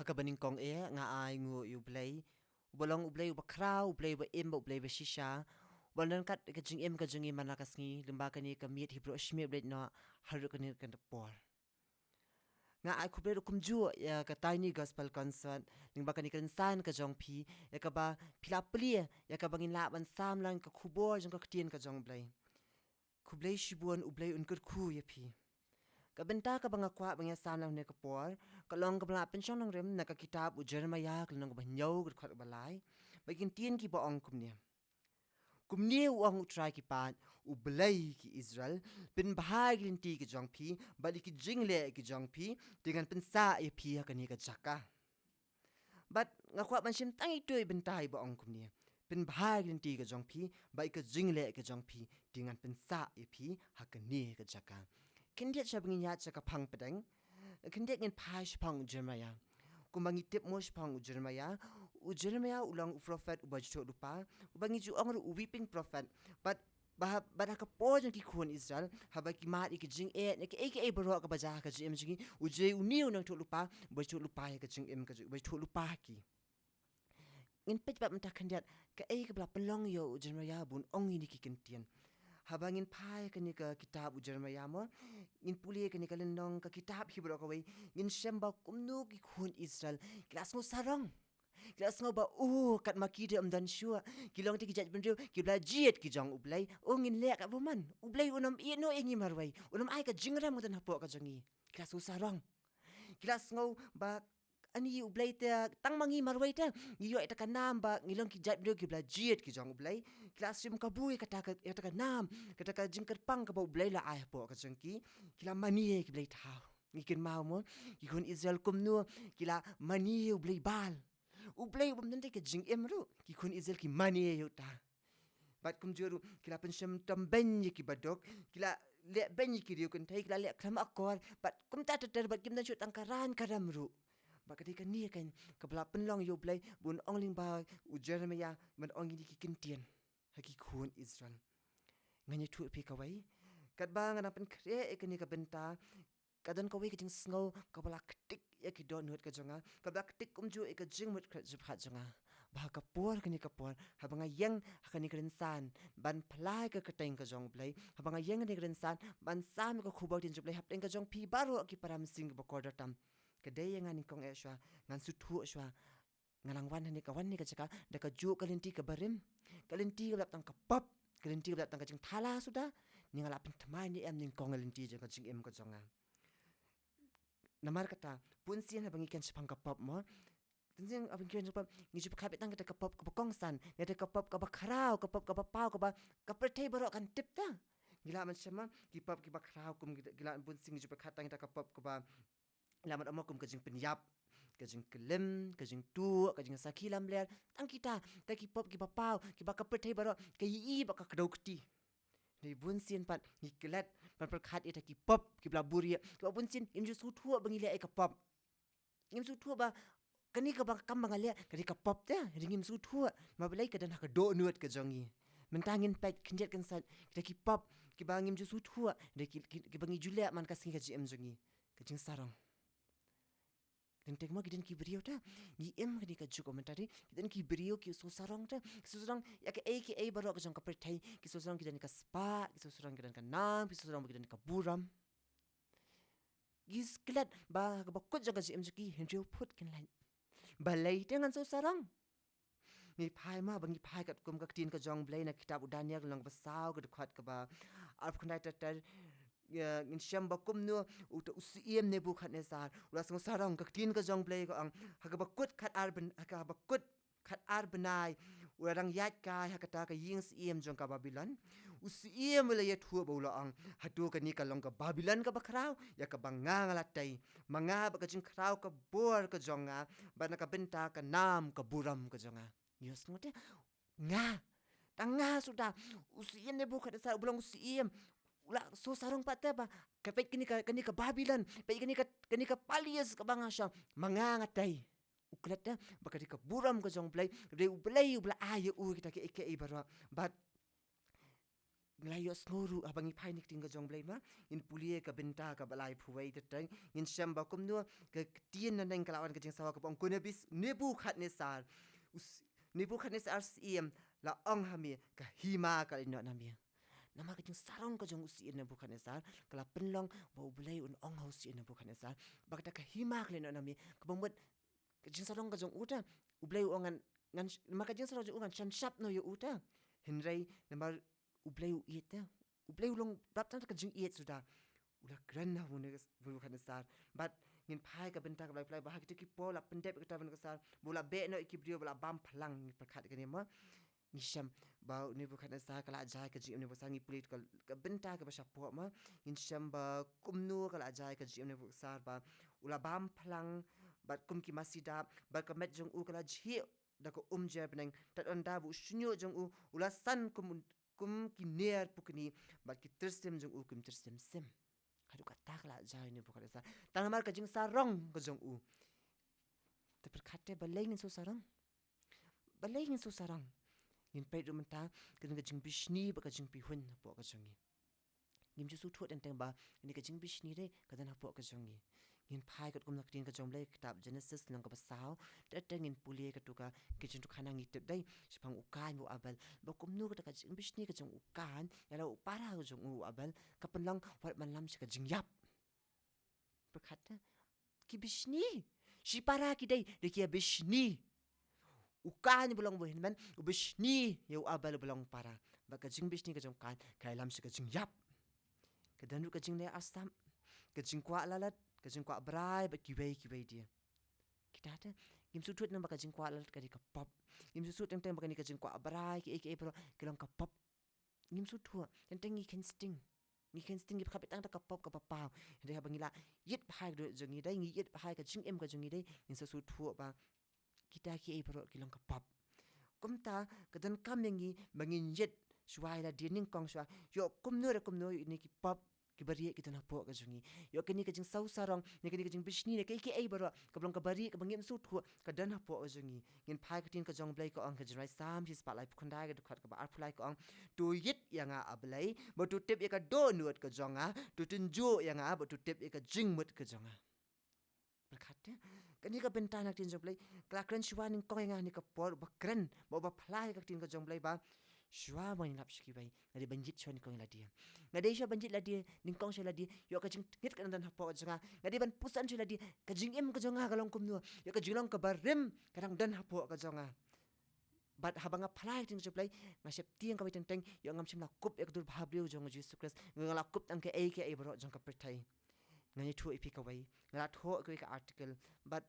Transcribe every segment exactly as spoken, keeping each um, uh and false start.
Kaba nyngkong eh, nga ai nguh ïa U Blei, uba long U Blei uba khraw, U Blei uba im, U Blei uba shisha, uba don kat ka jingim ka jong ngi man la ka sngi, lyngba kane ka miet hi baroh shi miet bret noh, haduh kane ka por. Nga ai khublei ruh kumjuh ïa ka Tiny Gospel Concert, lyngba kane ka rynsan ka jong phi, ïa kaba phi la plie, ïa kaba ngin lah ban sam lang ka khubor jong ka ktien ka jong U Blei. Khublei shibun, U Blei un kyrkhu ïa phi. Ka bynta kaba nga kwah ban ïa sam lang ha kane ka por, ka long kaba la pynshong nongrim na ka kitab u Jeremiah, ka lynnong kaba hynñiew, ka dkhot kaba lai. Bad ki ktien kiba ong kumne. Kumne u ong U Trai ki paid, U Blei ki Israel, pynbha ïa ki lynti ki jong phi, bad ïa ki jingleh ki jong phi, te ngan pynsah ïa phi ha kane ka jaka. Bad nga kwah ban shim tang ito i bynta iba ong kumne. Pynbha ïa ki lynti ki jong phi, bad ïa ki jingleh ki jong phi, te ngan pynsah ïa phi ha kane ka jaka. Khyndiat sha ba ngin ïaid sha ka phang pdeng. Khyndiat ngin phai shaphang u Jeremiah. Kumba ngi tip mo shaphang u Jeremiah, u Jeremiah u long u prophet uba ju thoh lypa, uba ngi ju ong ruh u weeping prophet. Bad ba, bad ha ka por jong ki khun Israel, haba ki mad ïa ki jingeh, ïa kaei kaei baroh kaba jia ha ka jingim jong ki, u Jer-, une u nongthoh lypa, uba ju thoh lypa ïa ka jingim ka jong, uba ju thoh lypa ha ki. Ngin peit bad mynta khyndiat, kaei kaba la pynlong ïa u Jeremiah ba un ong ïa kine ki ktien. Haba ngin phai kane ka kitab u Jeremiah mo, ngin pule kane ka lynnong, ka kitab hi baroh kawei, ngin shem ba kumno ki khun Israel ki la sngew sarong. Ki la sngew ba, oh, katba ki dei ym don shuh, ki long tei ki jaitbynriew kiba la jied ki jong U Blei. Oh, ngin leh katba mon. U Blei un ym ïehnoh ïa ngi marwei. Un ym ai ka jingïarap ka don hapoh ka jong ngi. Ki la sngew sarong. Ki la sngew ba, ani U Blei te, tang ma ngi marwei te, ngi ïoh ïa kata ka nam ba ngi long ki jaitbynriew kiba la jied ki jong U Blei. Ki la shim kabu ïa kata ka, ïa kata ka nam, kata ka jingkyrpang kaba U Blei la ai hapoh ka jong ki. Ki la mane ïa ki blei thaw. Ngi kynmaw mo, ki khun Israel kumno ki la mane ïa u blei Baal. U blei u bym don tei ka jingim ruh, ki khun Israel ki mane ïa uta. Bad kumjuh ruh, ki la pynshim tam beiñ ïa ki baduk, ki la leh beiñ ïa ki riew kynthei, ki la leh khlem akor, bad kumta ter ter, bad kim don shuh tang ka ran ka rem ruh. Bad ka dei kane ka, kaba la pynlong ïa U Blei, ba un ong lyngba u Jeremiah, ban ong ïa kine ki ktien ha ki khun Israel. Ngan ïathuh ïa phi kawei. Katba nga nang pynkhreh ïa kane ka bynta, ka don kawei ka jingsngew kaba la ktik ïa ki dohnud ka jong nga, kaba la ktik kumjuh ïa ka jingmut khreh jubab jong nga. Ba ha ka por kane ka por, haba nga ïeng ha kane ka rynsan ban pynlait ka kyrteng ka jong U Blei, haba nga ïeng ha kane ka rynsan ban sam ïa ka khubor ktien jong U Blei hapdeng ka jong phi baroh ki para mynsiem kiba kordor tam, ka dei ïa nga nyngkong eh shuwa, ngan sngewthuh shuwa. Nga nang wan hangne, ka wan hangne ka jaka da kajuh ka lynti kaba rim. Ka lynti kaba dap tang ka pop, ka lynti kaba dap tang ka jingthala suda. Ngi, nga la pynthymmai ne em nyngkong ha lynti jong ka jingim ka jong nga. Namar kata, bunsien haba ngi kren shaphang ka pop mo, bunsien haba ngi kren shaphang ka pop, ngi ju pyrkhat tang kata ka pop kaba kongsan, ne kata ka pop kaba khraw, ka pop kaba paw, kaba ka pyrthei baroh kan tip ta. Ngi lah ban shem ma ki pop kiba khraw kum ki, ngi lah, bunsien ngi ju pyrkhat tang kata ka pop kaba, lah ban ong mo, kum ka jingpynïap, ka jingklim, ka jingtuh, ka jingsakhi lamler, tang kita, kita ki pop kiba paw, kiba ka pyrthei baroh ka ïohi bad ka kdew kti. Hynrei bunsien pat ngi klet ban pyrkhat ïa kita ki pop kiba la buhrieh, kiba bunsien ngim ju sngewthuh ba ngi leh ïa ka pop. Ngim sngewthuh ba kane kaba, ka kam ba nga leh, ka dei ka pop te, hynrei ngim sngewthuh. Namar balei? Ka don ha ka dohnud ka jong ngi. Mynta ngin peit khyndiat khyndiat kita ki pop kiba ngim ju sngewthuh, hynrei ki, ki, kiba ngi ju leh man ka sngi ka jingim jong ngi. Ka jingsarong. Teng teng mo, ki don ki briew ta, ngi im ha kane ka juk mynta te, ki don ki briew ki sngewsarong ta, ki sngewsarong ïa kaei kaei baroh ka jong ka pyrthei, ki sngewsarong ki don ka spah, ki sngewsarong ki don ka nam, ki sngewsarong ba ki don ka burom. Ki klet ba ha kaba kut jong ka jingim jong ki, hynriew phut kin lait. Balei te ngan sngewsarong? Ngi phai ma, ba ngi phai katkum ka ktien ka jong U Blei na kitab u Daniel, lynnong ba saw, ka dkhot kaba arphew khyndai ter ter, ïa, ngin shem ba kumno uta u syiem Nebukhadnessar u la sngewsarong. Ka ktien ka jong U Blei ka ong, ha kaba kut khatar byn-, ha kaba kut khatar bnai, u la dang ïaid kai ha kata ka ïing syiem jong ka Babilon. U syiem u la ïathuh bad u la ong, hato kane ka long ka Babilon kaba khraw, ïa kaba nga nga la tei? Ma nga bad ka jingkhraw ka bor ka jong nga, bad na ka bynta ka nam ka burom ka jong nga. Ngi ïohsngew te, nga, tang nga suda, u syiem Nebukhadnessar uba long u syiem, u la sngewsarong pat te ba, ka peit kane ka, kane ka Babilon, peit kane ka, kane ka palace kaba nga shong, ma nga nga tei. U klet te ba ka dei ka burom ka jong U Blei, U Blei, U Blei uba la ai ïa u kita kiei kiei baroh. Bad ngi la ïohsngew ruh haba ngi phai na ka ktien ka jong U Blei ma, ngin pule ka bynta kaba laiphew wei, te teng ngin shem ba kumno ka ktien naneng ka la wan ka jingsawa kaba ong, ko Nebis-, Nebukhadnessar, u s-, Nebukhadnessar syiem la ong ha me, ka hima ka la ïehnoh na me. Namar ka jingsarong ka jong u syiem Nebukhadnessar ka la pynlong ba U Blei un ong ha u syiem Nebukhadnessar ba kata ka hima ka la ïehnoh na me, kaba mut ka jingsarong ka jong u te, U Blei u ong ngan, ngan, namar ka jingsarong jong u ngan shan shap noh ïa u te. Hynrei namar U Blei u ïeit te, U Blei u long bad tang ka jingïeit suda, u la kren ha u Nebukhadnessar. Bad ngin phai ka bynta kaba laiphew lai ba ha kito ki por la pyndep ïa kata u Nebukhadnessar, ba u la beh noh ïa ki briew, ba la bam phlang, ngi pyrkhat ïa kane ma. Ngi shem ba u Nebukhadnessar ka la jia ïa ka jingim u Nebukhadnessar, ngi pule ka, ka bynta kaba shapoh ma. Ngin shem ba kumno ka la jia ïa ka jingim u Nebukhadnessar, ba u la bam phlang bad kum ki masi dap, bad ka met jong u ka la jhieh da ka umjer bneng, tad ynda ba u shñiuh jong u u la san kum, kum ki niar pukni, bad ki tyrsim jong u kum tyrsim sim. Haduh katta ka la jia ïa u Nebukhadnessar tang namar ka jingsarong ka jong u. Te pyrkhat te, balei ngin shu sarong? Balei ngin shu sarong? Ngin peit ruh mynta ka don ka jingbishni bad ka jingpyrshah hapoh ka jong ngi. Ngim ju sngewthuh teng teng ba kane ka jingbishni dei ka don hapoh ka jong ngi. Ngin phai katkum na ka ktien ka jong U Blei, kitab Genesis lynnong kaba saw, te teng ngin pule kato ka, ka jingïathuhkhana, ngi tip dei shaphang u Kain bad u Abel, ba kumno kata ka jingbishni ka jong u Kain ïa la u para ka jong u, u Abel, ka pynlong wat man lam sha ka jingïap. Pyrkhat te, ki bishni. Shipara ki dei, dei ki ïa bishni. U Kain ba long u hynmen u bishni ïa u Abel ba long para. Bad ka jingbishni ka jong u Kain ka ïalam sha ka jingïap. Ka don ruh ka jingleh arsap, ka jingkwah lalat, ka jingkwah brai bad kiwei kiwei de. Kita te, ngim sngewthuh namar ka jingkwah lalat ka dei ka pop. Ngim sngewthuh teng teng ba kane ka jingkwah brai, kiei kiei baroh ki long ka pop. Ngim sngewthuh. Teng teng ngi kheiñ sting. Ngi kheiñ sting, ngi pyrkhat beit tang da ka pop kaba paw. Hynrei haba ngi la ïit bha ïa ka dohnud jong ngi dei, ngi ïit bha ïa ka jingim ka jong ngi dei, ngin sa sngewthuh ba kita kiei baroh ki long ka pop. Kumta ka donkam ïa ngi ba ngin ïit shuwa ïa lade nyngkong shuwa. Ïoh kumno re kumno ïoh kine ki pop kiba rieh ki don hapoh ka jong ngi. Ïoh kane ka jingsaw sarong, ne kane ka jingbishni, ne kiei kiei baroh kaba long kaba rieh kaba ngim sngewthuh, ka don hapoh ka jong ngi. Ngin phai ka ktien ka jong U Blei, ka ong ha ka Jingrwai Salm shispah laiphew khyndai, ka dkhot kaba arphew lai, ka ong, "To ïit ïa nga, A Blei, bad to tip ïa ka dohnud ka jong nga, to tynjuh ïa nga bad to tip ïa ka jingmut ka jong nga." Pyrkhat te, kane ka bynta na ka ktien jong U Blei ka la kren shuwa nyngkong ïa nga ha kane ka por, ba kren, ba, ba phla ïa ka ktien ka jong U Blei ba shuwa ba ngin ïalap sha kiwei, nga dei ban ïit shuwa nyngkong ïa lade. Nga dei shuwa ban ïit lade, nyngkong shuwa ïa lade, ïoh ka jingtngit ka dang don hapoh ka jong nga. Nga dei ban pyrshang shuwa ïa lade, ka jingim ka jong nga ka long kumno, ïoh ka jinglong kaba rim ka dang don hapoh ka jong nga. Bad haba nga phla ïa ka ktien ka jong U Blei, nga sheptieng kawei teng teng, ïoh ngam shym la kup ïa ka dur bhabriew jong u Jisu Khrist, nga la kup tang kaei kaei baroh jong ka pyrthei. Ngan ïathuh ïa phi kawei, nga la thoh kawei ka article, bad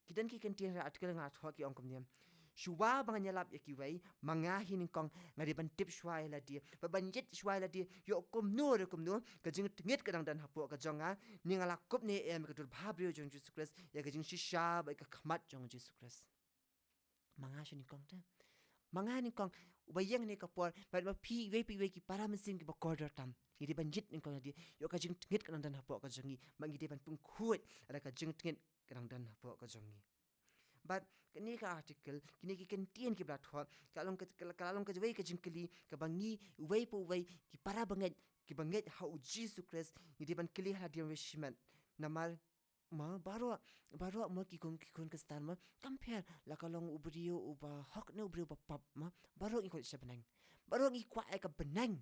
ki don ki kyntien ha ka article nga la thoh, ki ong kumne: Shuwa ba ngan ïalap ïa kiwei, ma nga hi nyngkong nga dei ban tip shuwa ïa lade, bad ban ïit shuwa ïa lade, ïoh kumno re kumno ka jingtngit ka dang don hapoh ka jong nga, ne nga la kup ne em ïa ka dur bhabriew jong u Jisu Khrist, ïa ka jingshisha bad ïa ka khmat jong u Jisu Khrist. Ma nga shuwa nyngkong te. Ma nga nyngkong, uba ïeng ha kane ka por, bad ma phi iwei pa iwei ki para mynsiem kiba kordor tam, ngi dei ban ïit nyngkong ïa lade, ïoh ka jingtngit ka dang don hapoh ka jong ngi, bad ngi dei ban pynkhuid lada ka jingtngit ka dang don hapoh ka jong ngi. Bad kane ka article, kine ki kyntien kiba la thoh, ka long ka, ka, ka long kawei ka jingkylli kaba ngi iwei pa iwei ki para bangeit, kiba ngeit ha u Jisu Khrist, ngi dei ban kylli ha lade ruh shimet. Namar ma, baroh, baroh ma ki khun, ki khun Khristan ma, kam pher la ka long u briew uba hok ne u briew uba pop ma, baroh ngi kwah sha bneng. Baroh ngi kwah ïa ka bneng.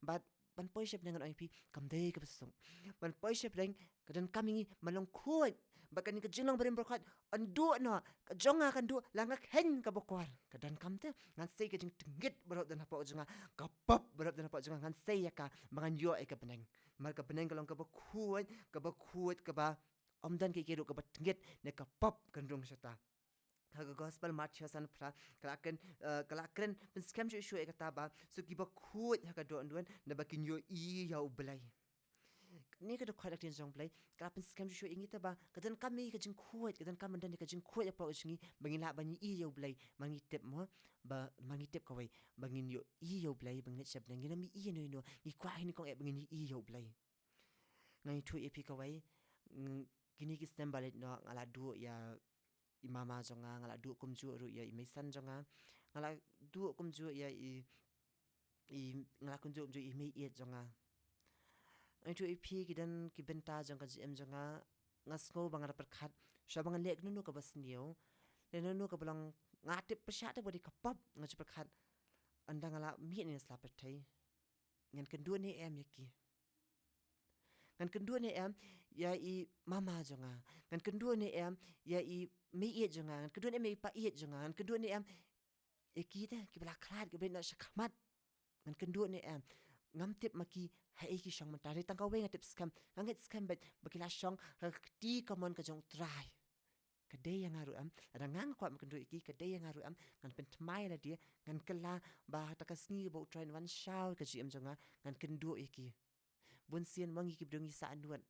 Bad ban poi sha bneng, ngan ong ïa phi, kam dei kaba suk. Ban poi sha bneng ka donkam ïa ngi ban long khuid. Bad kane ka jinglong barim baroh khuid, yn duh noh, ka jong nga kan duh, la nga kheiñ kaba kwar. Ka donkam te, ngan sei ka jingtngit baroh don hapoh ka jong nga, ka pop baroh don hapoh ka jong nga, ngan sei ïa ka ba ngan ïoh ïa ka bneng. Namar ka bneng ka long kaba khuid, kaba khuid, kaba ym don kiei kiei ruh kaba tngit, ne ka pop kan rung shata. Ha ka gospel Mathaios san phra, ka la kren, eh, ka la kren pynskhem shuh shuh ïa kata ba, so kiba khuid ha ka dohnud, naba kin ïohi ïa u Blei. Kane ka dkhot ka ktien jong u Blei ka la pynskhem shuh shuh ïa ngi te ba ka donkam ïa ka jingkhuid, ka donkam ban don ïa ka jingkhuid hapoh ka jong ngi ba ngin lah ban ïohi ïa u Blei. Ma ngi tip mo, ba ma ngi tip kawei, ba ngin ïohi ïa u Blei ba ngin leit sha bneng, ngin ym ïohi ïano ïano, ngi kwah hi nyngkong eh ba ngin ïohi ïa u Blei. Ngan ïathuh ïa phi kawei, ng-, kine ki snem ba leit noh nga la duh ïa i mama jong nga, nga la duh kumjuh ruh ïa i meisan jong nga, nga la duh kumjuh ïa i, i nga la kynduh kumjuh i mei ïeit jong nga. Nga ïathuh ïa phi ki don ki bynta jong ka jingim jong nga, nga sngew ba nga da pyrkhat, shuwa ba ngan leh kano kano kaba sniew, leh kano kano kaba long, nga tip pyrshah te ba dei ka pop, nga ju pyrkhat, ynda nga la mih na ïing sla pyrthei, ngan kynduh ne em ïa ki? Ngan kynduh ne em ïa i mama jong nga? Ngan kynduh ne em ïa i mei ïeit jong nga? Ngan kynduh ne em ïa i pa ïeit jong nga? Ngan kynduh ne em ïa ki te kiba la khlad, kiba la ïeh noh shakhmat? Ngan kynduh ne em? Ngam tip ma ki haei ki shong mynta, hynrei tang kawei nga tip skhem, nga ngeit skhem beit ba ki la shong ha ka kti kamon ka jong U Trai. Ka dei ïa nga ruh em, lada nga nga kwah ban kynduh ïa ki, ka dei ïa nga ruh em, ngan pynthymmai ïa lade, ngan kylla ba ha kata ka sngi ba U Trai un wan shaw ïa ka jingim jong nga, ngan kynduh ïa ki. Bun sien ma ngi ki briew ngi sah nud,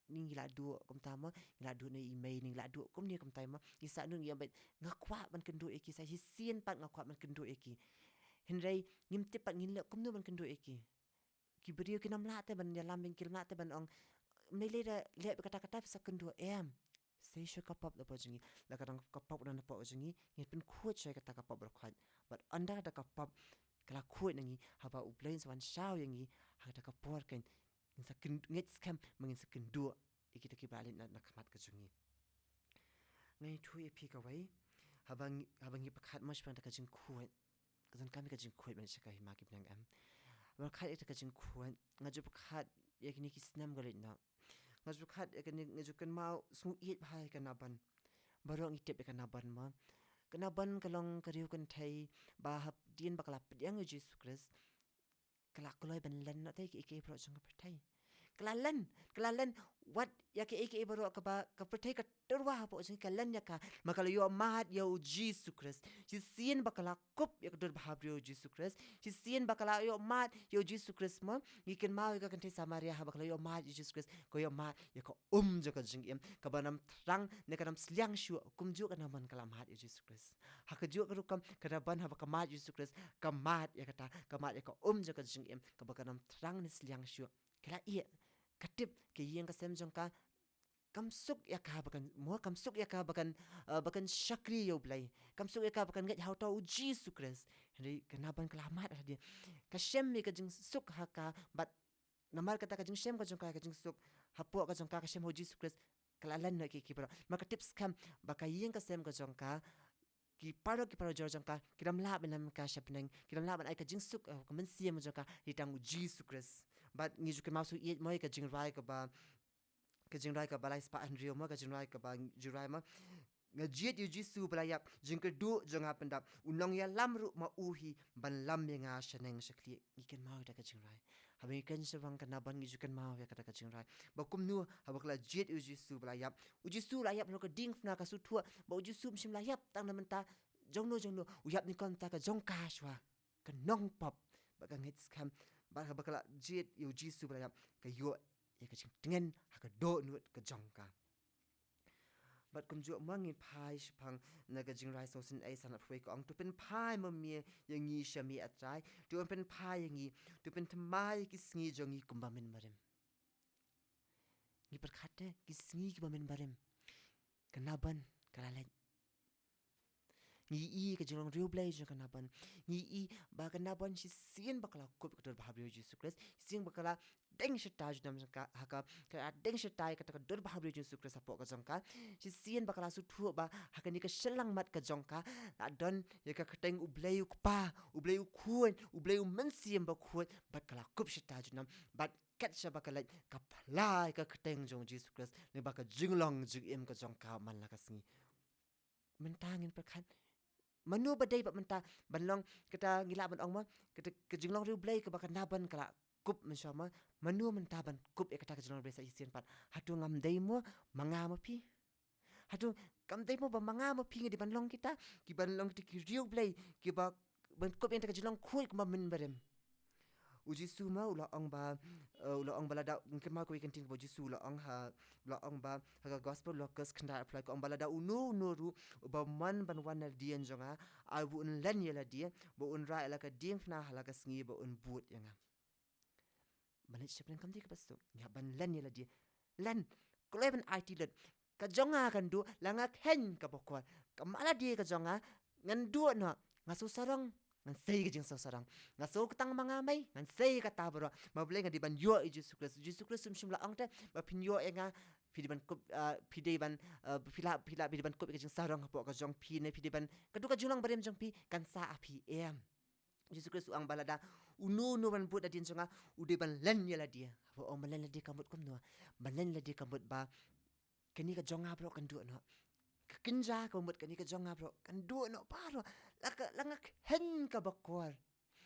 ngi la duh kumta mo, ngi la duh ne i mei, ngi la duh kumne kumta mo, ngi sah nud ngi ong beit nga kwah ban kynduh ïa ki, sa shisien pat nga kwah ban kynduh ïa ki. Hynrei ngim tip pat ngin leh kumno ban kynduh ïa ki. Ki briew kin ym lah te ban ïalam bad ngi, kin ym lah te ban ong, ym lei lei da leh beit kata kata phi sa kynduh, em. Sa shisha ka pop da hapoh jong ngi, la ka dang ka pop da hapoh jong ngi, ngin pynkhuid shuwa ïa kata ka pop baroh khoit. Bad ynda kata ka pop ka la khuid na ngi, haba U Blei un sa wan shaw ïa ngi, ha kata ka por kan ngin sa kyn-, ngeit skhem ba ngin sa kynduh ïa kita kiba la leit na, na khmat ka jong ngi. Nga ïathuh ïa phi kawei, haba ngi, haba ngi pyrkhat mo shaphang kata ka jingkhuid, ka donkam ïa ka jingkhuid ban leit sha ka hima ki bneng, em. Haba pyrkhat ïa kata ka jingkhuid, nga ju pyrkhat ïa kine ki snem ki la leit noh. Nga ju pyrkhat ïa kane, nga ju kynmaw, sngew ïeit bha ïa ka Nabon. Baroh ngi tip ïa ka Nabon mo. Ka Nabon ka long ka riewkynthei ba hadien ba ka la pdiang ïa U Jisu Khrist, ka la kloi ban len noh te ïa kiei kiei baroh jong ka pyrthei. Ka la len, ka la len wat ïa kiei kiei baroh kaba ka pyrthei ka tyrwa hapoh jong ka, ka len ïa ka, ma ka la ïoh mad ïa U Jisu Khrist. Shisien ba ka la kup ïa ka dur bhabriew U Jisu Khrist, shisien ba ka la ïoh mad ïa U Jisu Khrist mo, ngi kynmaw ïa ka kynthei Samaria, haba ka la ïoh mad ïa U Jisu Khrist, ka ïoh mad ïa ka um jong ka jingim, kaba nam thrang ne ka nam sliang shuh, kumjuh ka Nabon ka la mad ïa U Jisu Khrist. Ha kajuh ka rukom ka Nabon haba ka mad ïa U Jisu Khrist, ka mad ïa kata, ka mad ïa ka um jong ka jingim, kaba ka nam thrang ne sliang shuh. Ka la ïeh, ka tip, ka ïing ka sem jong ka, kam suk ïa ka ba kan, mo kam suk ïa ka ba kan, eh, ba kan shakri ïa U Blei. Kam suk ïa ka ba kan ngeit ha uta U Jisu Khrist. Hynrei ka Nabon ka la mad ha lade. Ka shem ïa ka jingsuk ha ka, bad namar kata ka jingshem ka jong ka, ka jingsuk hapoh ka jong ka, ka shem ha U Jisu Khrist. Ka la len noh ïa kiei kiei baroh. Ma ka tip skhem ba ka ïing ka sem ka jong ka, ki para, ki para jor jong ka, kim lah ban ïalam ïa ka sha bneng, kim lah ban ai ka jingsuk, eh, ka mynsiem jong ka, hadien tang U Jisu Khrist. Bad ngi ju kynmaw shu ïeit mo ïa ka jingrwai kaba, ka jingrwai kaba lai spah hynriew mo, ka jingrwai kaba ju rwai mo. Nga jied ïa U Jisu ba la ïap, jingkyrduh jong nga pyndap, u nongïalam ruh ma u hi, ban lam ïa nga shaneng shakhlieh. Ngi kynmaw ïa kata ka jingrwai. Haba ngi kren shaphang ka Nabon ngi ju kynmaw ïa kata ka jingrwai. Ba kumno, haba ka la jied ïa U Jisu ba la ïap. U Jisu la ïap halor ka diengphna, ka sngewthuh ba U Jisu um shym la ïap tang na bynta jongno jongno, u ïap nyngkong na bynta ka jong ka shuwa, ka nongpop. Bad ka ngeit skhem, bad haba ka la jied ïa U Jisu ba la ïap, ka ïoh ïa ka jingtngen ha ka dohnud ka jong ka. Bad kumjuh mo ngin phai shaphang na ka Jingrwai sawsynei sanad phew wei, ka ong: To pynphai ma me ïa ngi sha me, A Trai, to pynphai ïa ngi, to pynthymmai ïa ki sngi jong ngi kumba mynbarim. Ngi pyrkhat te, ki sngi kiba mynbarim. Ka Nabon ka la leit. Ngi ïohi ka jinglong riewblei jong ka Nabon. Ngi ïohi ba ka Nabon shisien ba ka la kup ïa ka dur bhabriew U Jisu Khrist, shisien ba ka la deng shata junom jong ka, ha ka, ka la deng shata ïa kata ka dur bhabriew U Jisu Khrist hapoh ka jong ka. Shisien ba ka la sngewthuh ba ha kane ka shyllangmat ka jong ka la don ïa ka kyrteng U Blei U Kpa, U Blei U Khun, U Blei U Mynsiem Bakhuid, bad ka la kup shata junom, bad kat shaba ka leit ka phla ïa ka kyrteng jong U Jisu Khrist lyngba ka jinglong jingim ka jong ka man la ka sngi. Mynta ngin pyrkhat, mano ba dei pat mynta ban long kata, ngi lah ban ong mo, kata ka jinglong riewblei kaba ka Nabon ka la kup mynshuwa mo, mano mynta ban kup ïa kata ka jinglong riewblei sa shisien pat? Hato ngam dei mo, ma nga ma phi? Hato kam dei mo ba ma nga ma phi ngi dei ban long kita kiban long kita ki riewblei kiba ban kup ïa kata ka jinglong khuid kumba mynbarim? U Jisu ma u la ong ba, eh, u la ong ba lada, ngi kynmaw kawei ka ktien ba U Jisu u la ong ha, u la ong ba ha ka Gospel Lukas khyndai arphew lai, ka ong ba lada uno uno ruh uba mon ban wan na la ka dieng jong nga, ai ba un len ïa lade, ba un rah ïa la ka diengphna ha la ka sngi, ba un bud ïa nga. Ban leit sha bneng kam dei kaba suk, ngi hap ban len ïa lade. Len, kloi ban aiti lut. Ka jong nga kan duh, la nga kheiñ kaba khor. Ka ma lade ka jong nga, ngan duh noh, nga shu sarong. Ngan sei ka jingsngewsarong. Nga sngew kata ma nga mei, ngan sei kata baroh. Ma Blei nga dei ban ïoh ïa u Jisu Khrist. U Jisu Khrist um shym la ong te ba phin ïoh ïa nga, phi dei ban kup, ah, phi dei ban, ah, phi la, phi la, phi dei ban kup ïa ka jingsarong hapoh ka jong phi ne phi dei ban, katto ka jinglong barim jong phi kan sah ha phi, em. U Jisu Khrist u ong ba lada uno uno ban bud nadien jong nga, u dei ban len ïa lade. Haba u ong ban len ïa lade ka mut kumno? Ban len ïa lade ka mut ba kane ka jong nga baroh kan duh noh. Ka kynja kaba mut kane ka jong nga baroh kan duh noh baroh. La ka, la nga kheiñ kaba kor.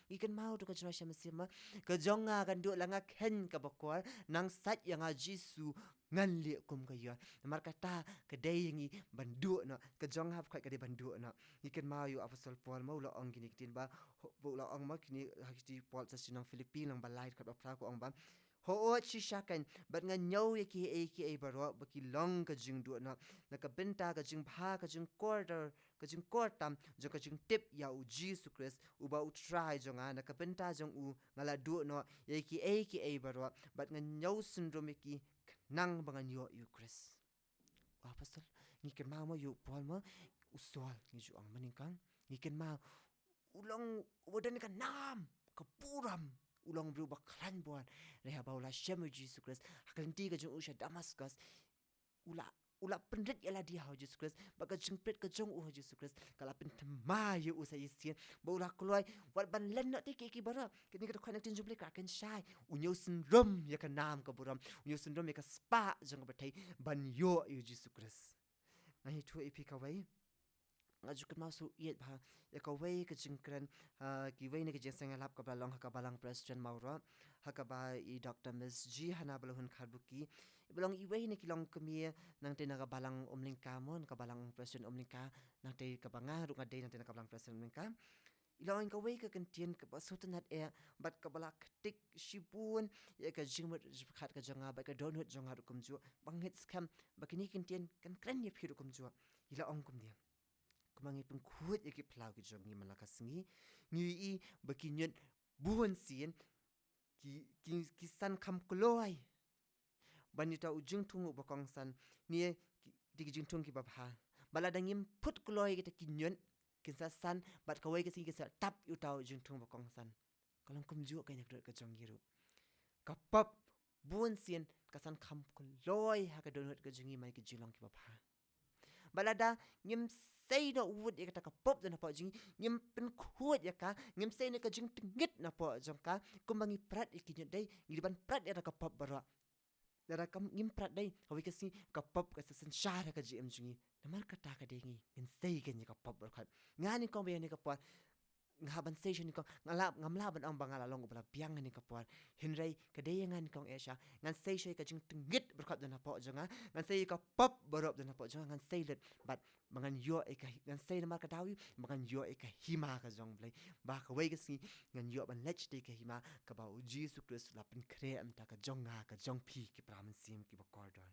Ngi kynmaw to ka jong nga sha mynsiem ma, ka jong nga kan duh la nga kheiñ kaba kor. Nang sait ïa nga Jisu, ngan leh kum ka ïor. Namar kata ka dei ïa ngi ban duh noh. Ka jong nga baroh ka dei ban duh noh. Ngi kynmaw ïa u Apostol Paul ma u la ong kine ki ktien ba, u la ong ma kine ha ki Paul sha shnong Philippi lynnong ba lai dkhot ba phra, u ong ba, hooid shisha keiñ, bad nga ñiew ïa kiei kiei baroh ba ki long ka jingduh noh na ka bynta ka jingbha, ka jingkordor, ka jingkor tam jong ka jingtip ïa u Jisu Khrist uba u Trai jong nga. Na ka bynta jong u nga la duh noh ïa kiei kiei baroh, bad nga ñiew synrum ïa ki khnang ba ngan ïoh ïa u Khrist. U Apostol, ngi kynmaw ma ïa u Paul ma, u Saul ngi ju ong ma nyngkong. Ngi kynmaw u long uba don ka nam ka burom, u long briew ba khlaiñ bor. Hynrei haba u la shem ïa u Jisu Khrist ha ka lynti ka jong u sha Damascus, u la, u la pynrit ïa lade ha u Jisu Khrist, bad ka jingpynrit ka jong u ha u Jisu Khrist ka la pynthymmai ïa u sa shisien ba u la kloi wat ban len noh te kiei kiei baroh. Kane ka dkhot na ka ktien jong U Blei ka kynshai, u ñiew synrum ïa ka nam ka burom, u ñiew synrum ïa ka spah jong ka pyrthei ban ïoh ïa u Jisu Khrist. Ngan ïathuh ïa phi kawei. Nga ju kynmaw shuh ïeit bha ïa kawei ka jingkren, ha, kiwei na ki jingïaseng ïalap kaba la long ha ka Balang Presbyterian Mawroh, ha kaba i Doctor Miss G Hana Balahun Kharbuki, iba long iwei na ki longkmie nangtei na ka Balang Umlyngka mo, na ka Balang Presbyterian Umlyngka, nangtei kaba nga ruh nga dei nangtei na ka Balang Presbyterian Umlyngka. I la ong kawei ka kyntien kaba sngewtynnat eh, bad kaba la ktik shibun ïa ka jingmut jingpyrkhat ka jong nga bad ka dohnud jong nga ruh kumjuh, ba nga ngeit skhem ba kine ki kyntien kan kren ïa phi ruh kumjuh. I la ong kumne: Kumba ngi pynkhuid ïa ki phyllaw ki jong ngi man la ka sngi, ngi ïohi ba ki ñiut bun sien ki, ki, ki san kham kloi ban ïa uta u jingthung uba kongsan, ne ki, ki jingthung kiba bha. Bad lada ngim put kloi ïa kita ki ñiut, kin sa san, bad kawei ka sngi kin sa tap ïa uta u jingthung uba kongsan. Ka long kumjuh ka ïa ka dohnud ka jong ngi ruh. Ka pop bun sien ka san kham kloi ha ka dohnud ka jong ngi man ki jinglong kiba bha. Bad lada ngim sei noh wut ïa kata ka pop jong napoh jong ngi, ngim pynkhuid ïa ka, ngim sei noh ka jingtngit napoh jong ka, kumba ngi prat ïa ki ñiut dei, ngi dei ban prat ïa kata ka pop baroh. Lada kam ngim prat dei, ha kawei ka sngi ka pop ka sa synshar ha ka jingim jong ngi. Namar kata ka dei ngi, ngin sei keiñ ïa ka pop baroh. Nga nyngkong ba ïa kane ka por nga hap ban sei shuh nyngkong, nga lah, ngam lah ban ong ba nga la long uba la biang ha kane ka por. Hynrei ka dei ïa nga nyngkong eh sha, ngan sei shuh ïa ka jingtngit baroh jong napoh jong nga, ngan sei ïa ka pop baroh jong napoh jong nga, ngan sei lut. Bad ba ngan ïoh ïa ka, ngan sei namar ka daw ïa ba ngan ïoh ïa ka hima ka jong U Blei. Ba kawei ka sngi ngan ïoh ban leit sha ka hima kaba u Jisu Khrist u la pynkhreh mynta ka jong nga ka jong phi ki para mynsiem kiba kordor.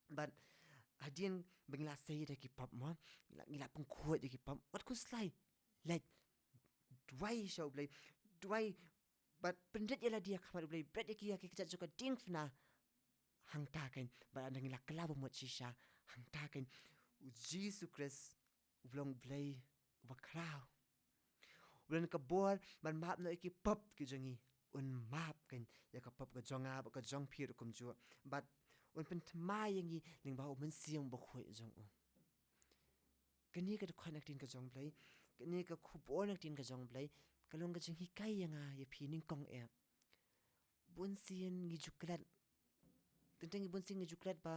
Bad hadien ba ngi la sei ïa ki pop mo, ngi la, ngi la pynkhuid ïa ki pop, wat khuslai. Leit, duwai sha U Blei, duwai bad pynrit ïa lade ha khmat U Blei, bret ïa ki, ïa ki kjat jong ka diengphna. Hangta keiñ, bad ynda ngi la kylla ba mut shisha, hangta keiñ u Jisu Khrist uba long U Blei uba khraw, uba don ka bor ban map noh ïa ki pop ki jong ngi, un map keiñ ïa ka pop ka jong nga bad ka jong phi ruh kumjuh. Bad un pynthymmai ïa ngi lyngba u Mynsiem Bakhuid jong u. Kane ka dkhot na ka ktien ka jong U Blei, kane ka khubor na ka ktien ka jong U Blei ka long ka jinghikai ïa nga ïa phi nyngkong eh. Bun sien ngi ju klet. Teng teng ngi bun sien ngi ju klet ba,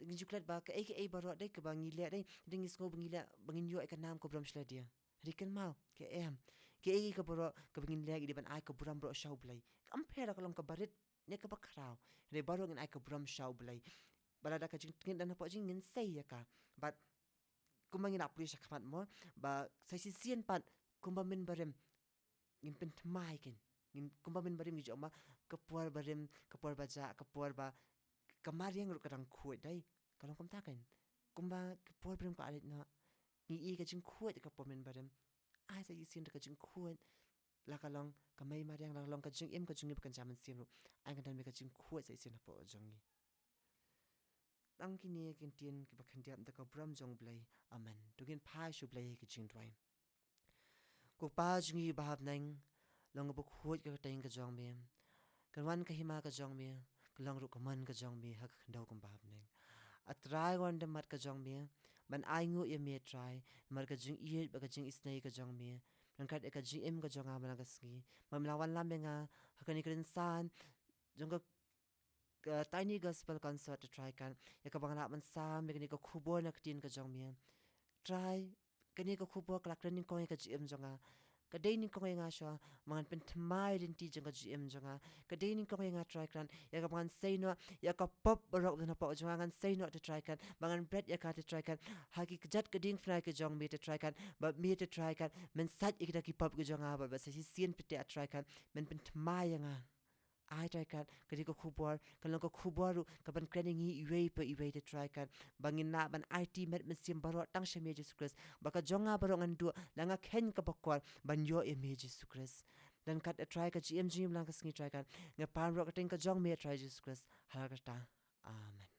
ngi ju klet ba kaei kaei baroh dei kaba ngi leh dei, dei ngi sngew ba ngi leh ba ngin ïoh ïa ka nam ka burom sha lade. Hynrei kynmaw, ka em. Kaei kaei baroh kaba ngin leh ngi dei ban ai ka burom baroh sha U Blei. Kam pher la ka long kaba rit ne kaba khraw, hynrei baroh ngin ai ka burom sha U Blei. Ba lada ka jingtngit don hapoh jong ngi, ngin sei ïa ka. Bad kumba ngi la pule sha khmat mo, ba sa shisien pat kumba mynbarim ngin pynthymmai keiñ. Ngin, kumba mynbarim ngi ju ong ba ka por barim, ka por ba jah, ka por ba ka mariang ruh ka dang khuid dei. Ka long kumta keiñ. Kumba ka por barim ka leit noh, ngi ïohi ka jingkhuid ka por mynbarim. Ai sa shisien ruh ka jingkhuid, la ka long ka mei mariang, la ka long ka jingim ka jong ngi bad ka jingim mynsiem ruh, ai ngan don me ka jingkhuid sa shisien hapoh jong ngi. Tang kine ki ktien kiba khyndiat da ka burom jong U Blei. Amen. To ngin phai sha U Blei ha ka jingduwai. Ko Pa jong ngi ba ha bneng, long ba khuid ka kyrteng ka jong me. Kan wan ka hima ka jong me, ka long ruh ka mon ka jong me ha ka khyndew kum ba ha bneng. A Trai, wan da mat ka jong me, ban ai nguh ïa me Trai, namar ka jingïeit bad ka jingisynei ka jong me. Ryngkat ïa ka jingim ka jong nga man la ka sngi, ba me la wanlam ïa nga ha kane ka rynsan jong ka, ka Tiny Gospel Concert, te Trai kan, ïa kaba nga lah ban sam ïa kane ka khubor na ka ktien ka jong me. Trai, kane ka khubor ka la kren nyngkong ïa ka jingim jong nga. Ka dei nyngkong ïa nga shuwa, ba ngan pynthymmai lynti jong ka jingim jong nga. Ka dei nyngkong ïa nga Trai kan, ïa kaba ngan sei noh ïa ka pop baroh ba don hapoh jong nga, ngan sei noh te Trai kan, ba ngan bret ïa ka te Trai kan ha ki kjat ka diengphna ka jong me te Trai kan, ba me te Trai kan men sait ïa kita ki pop ki jong nga, ba, ba sa shisien pat te Trai kan men pynthymmai ïa nga. Ai Trai kan, kane ka khubor kan long ka khubor ruh kaban kren ïa ngi iwei pa iwei te Trai kan, ba ngin lah ban aiti met mynsiem baroh tang sha me Jisu Khrist, ba ka jong nga baroh ngan duh na nga kheiñ kaba kor ban ïoh ïa me Jisu Khrist. Ryngkat te Trai ka jingim jong ngi man la ka sngi Trai kan, nga pan baroh ka kyrteng ka jong me Trai Jisu Khrist, ha la kata. Amen.